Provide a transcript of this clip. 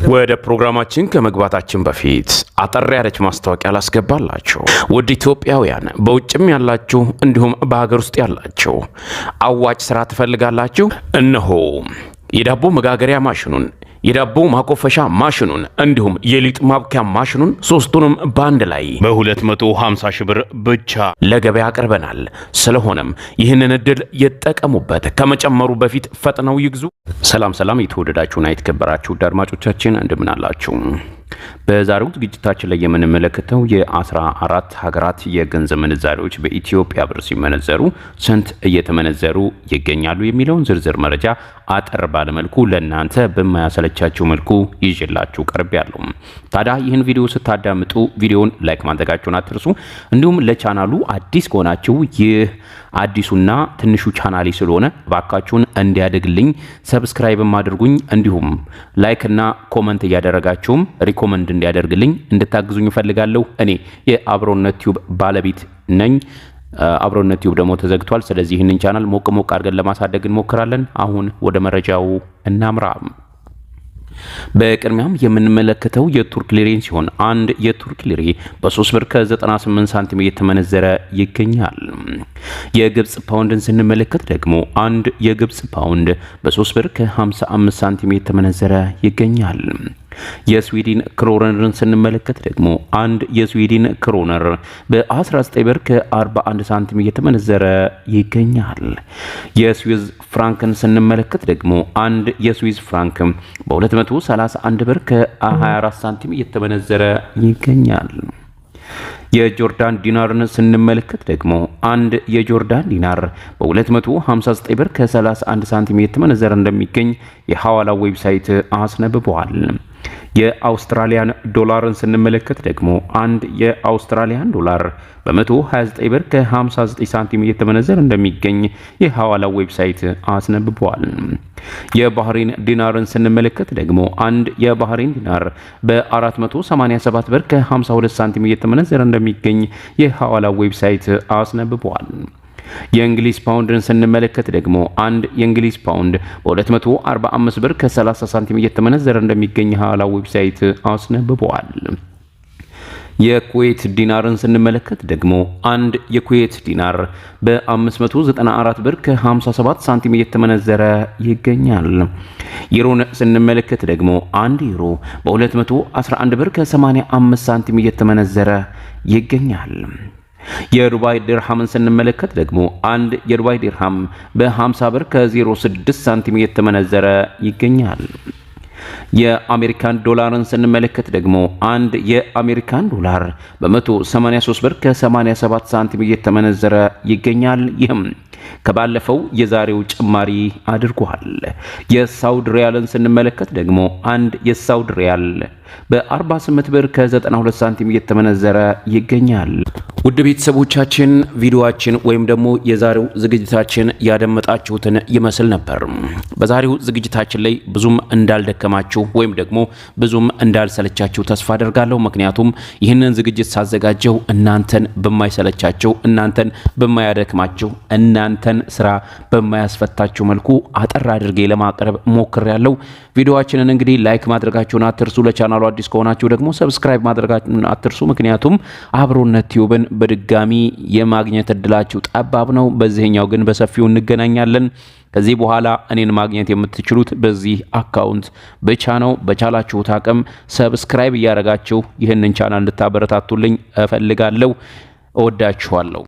ወደ ፕሮግራማችን ከመግባታችን በፊት አጠር ያለች ማስታወቂያ ላስገባላችሁ። ውድ ኢትዮጵያውያን፣ በውጭም ያላችሁ እንዲሁም በሀገር ውስጥ ያላችሁ አዋጭ ስራ ትፈልጋላችሁ? እነሆ የዳቦ መጋገሪያ ማሽኑን፣ የዳቦ ማኮፈሻ ማሽኑን እንዲሁም የሊጥ ማብኪያ ማሽኑን ሶስቱንም በአንድ ላይ በ250 ሺህ ብር ብቻ ለገበያ አቅርበናል። ስለሆነም ይህንን እድል ይጠቀሙበት። ከመጨመሩ በፊት ፈጥነው ይግዙ። ሰላም ሰላም፣ የተወደዳችሁና የተከበራችሁ ውድ አድማጮቻችን፣ እንደምን አላችሁ? በዛሬው ዝግጅታችን ላይ የምንመለከተው የ14 ሀገራት የገንዘብ ምንዛሬዎች በኢትዮጵያ ብር ሲመነዘሩ ስንት እየተመነዘሩ ይገኛሉ የሚለውን ዝርዝር መረጃ አጠር ባለመልኩ ለእናንተ በማያሰለቻችሁ መልኩ ይዤላችሁ ቀርቤያለሁ። ታዲያ ይህን ቪዲዮ ስታዳምጡ ቪዲዮውን like ማድረጋችሁን አትርሱ። እንዲሁም ለቻናሉ አዲስ ከሆናችሁ ይህ አዲሱና ትንሹ ቻናሌ ስለሆነ እባካችሁን እንዲያድግልኝ subscribe ም አድርጉኝ። እንዲሁም like እና comment እያደረጋችሁም recommend እንዲያደርግልኝ እንድታግዙኝ እፈልጋለሁ። እኔ የአብሮነት ቲዩብ ባለቤት ነኝ። አብሮነት ቲዩብ ደግሞ ተዘግቷል። ስለዚህ ይህንን ቻናል ሞቅ ሞቅ አድርገን ለማሳደግ እንሞክራለን። አሁን ወደ መረጃው እናምራ። በቅድሚያም የምንመለከተው የቱርክ ሊሬን ሲሆን አንድ የቱርክ ሊሬ በ3 ብር ከ98 ሳንቲም እየተመነዘረ ይገኛል። የግብጽ ፓውንድን ስንመለከት ደግሞ አንድ የግብጽ ፓውንድ በ3 ብር ከ55 ሳንቲም እየተመነዘረ ይገኛል። የስዊድን ክሮነርን ስንመለከት ደግሞ አንድ የስዊድን ክሮነር በ19 ብር ከ41 ሳንቲም እየተመነዘረ ይገኛል። የስዊዝ ፍራንክን ስንመለከት ደግሞ አንድ የስዊዝ ፍራንክ በ231 ብር ከ24 ሳንቲም እየተመነዘረ ይገኛል። የጆርዳን ዲናርን ስንመለከት ደግሞ አንድ የጆርዳን ዲናር በ259 ብር ከ31 ሳንቲም እየተመነዘረ እንደሚገኝ የሐዋላ website አስነብበዋል። የአውስትራሊያን ዶላርን ስንመለከት ደግሞ አንድ የአውስትራሊያን ዶላር በ129 ብር ከ59 ሳንቲም እየተመነዘረ እንደሚገኝ የሐዋላ website አስነብበዋል። የባህሬን ዲናርን ስንመለከት ደግሞ አንድ የባህሬን ዲናር በ487 ብር ከ52 ሳንቲም እየተመነዘረ እንደሚገኝ የሐዋላ website አስነብበዋል። የእንግሊዝ ፓውንድን ስንመለከት ደግሞ አንድ የእንግሊዝ ፓውንድ በ245 ብር ከ30 ሳንቲም እየተመነዘረ እንደሚገኝ ሐዋላ website አስነብበዋል። የኩዌት ዲናርን ስንመለከት ደግሞ አንድ የኩዌት ዲናር በ594 ብር ከ57 ሳንቲም እየተመነዘረ ይገኛል። ዩሮን ስንመለከት ደግሞ አንድ ዩሮ በ211 ብር ከ85 ሳንቲም እየተመነዘረ ይገኛል። የዱባይ ድርሃምን ስንመለከት ደግሞ አንድ የዱባይ ድርሃም በ50 ብር ከ06 ሳንቲም እየተመነዘረ ይገኛል። የአሜሪካን ዶላርን ስንመለከት ደግሞ አንድ የአሜሪካን ዶላር በ183 ብር ከ87 ሳንቲም እየተመነዘረ ይገኛል። ይህም ከባለፈው የዛሬው ጭማሪ አድርጓል። የሳውዲ ሪያልን ስንመለከት ደግሞ አንድ የሳውዲ ሪያል በ48 ብር ከ92 ሳንቲም እየተመነዘረ ይገኛል። ውድ ቤተሰቦቻችን፣ ቪዲዮአችን ወይም ደግሞ የዛሬው ዝግጅታችን ያደመጣችሁትን ይመስል ነበር። በዛሬው ዝግጅታችን ላይ ብዙም እንዳልደከማችሁ ወይም ደግሞ ብዙም እንዳልሰለቻችሁ ተስፋ አደርጋለሁ። ምክንያቱም ይህንን ዝግጅት ሳዘጋጀው እናንተን በማይሰለቻችሁ፣ እናንተን በማያደክማችሁ፣ እናንተን ስራ በማያስፈታችሁ መልኩ አጠር አድርጌ ለማቅረብ ሞክሬያለሁ። ቪዲዮአችንን እንግዲህ like ማድረጋችሁን አትርሱ። ለቻናሉ አዲስ ከሆናችሁ ደግሞ subscribe ማድረጋችሁን አትርሱ። ምክንያቱም አብሮነት ቲዩብን በድጋሚ የማግኘት እድላችሁ ጠባብ ነው። በዚህኛው ግን በሰፊው እንገናኛለን። ከዚህ በኋላ እኔን ማግኘት የምትችሉት በዚህ account ብቻ ነው። በቻላችሁት አቅም subscribe እያደረጋችሁ ይህንን ቻናል እንድታበረታቱልኝ እፈልጋለሁ። እወዳችኋለሁ።